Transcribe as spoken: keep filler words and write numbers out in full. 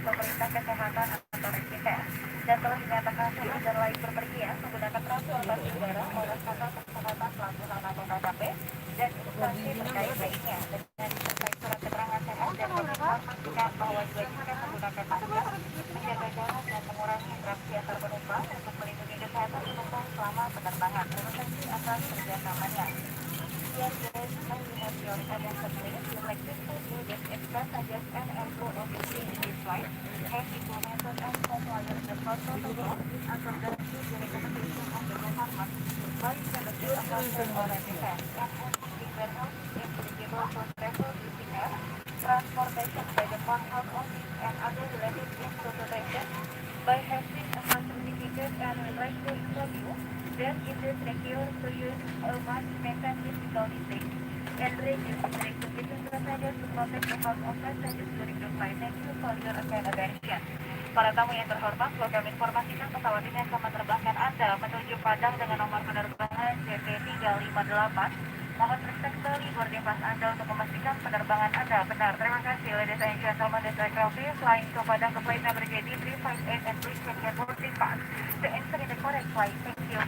pemerintah kesehatan atau rapid test, dan telah dinyatakan sehat dan layak berpergian menggunakan transportasi udara oleh Kantor Kesehatan Pelabuhan atau K K P dan instansi terkait lainnya, dengan disertai surat keterangan sehat dan menginformasikan bahwa diwajibkan menggunakan masker, menjaga jarak, dan mengurangi interaksi antar penumpang untuk melindungi kesehatan penumpang selama penerbangan. Terima kasih atas kerjasamanya. Dear guests, may we have your attendance, please? We would like to inform you that aircraft passengers and crew on board this flight have implemented and complied with the protocol as ordered to the recommendation of the government by conducting a mask or a defense and has been warehoused in eligible for travel duty air transportation by the Port Health Office and other related institutions by having a health certificate and would like to inform you that it is required to use a mask, maintain physical distance, and reduce the communication procedures to protect the health of passengers during the flight. Thank you for your kind attention. Para tamu yang terhormat, kami informasikan pesawat ini akan menerbangkan Anda menuju Padang dengan nomor penerbangan J T tiga lima delapan. Mohon respect early boarding pass Anda untuk memastikan penerbangan Anda benar. Terima kasih, ladies and gentlemen. This aircraft is flying to Padang to flight number J T three five eight and please check your boarding pass to ensure the correct flight. Thank you.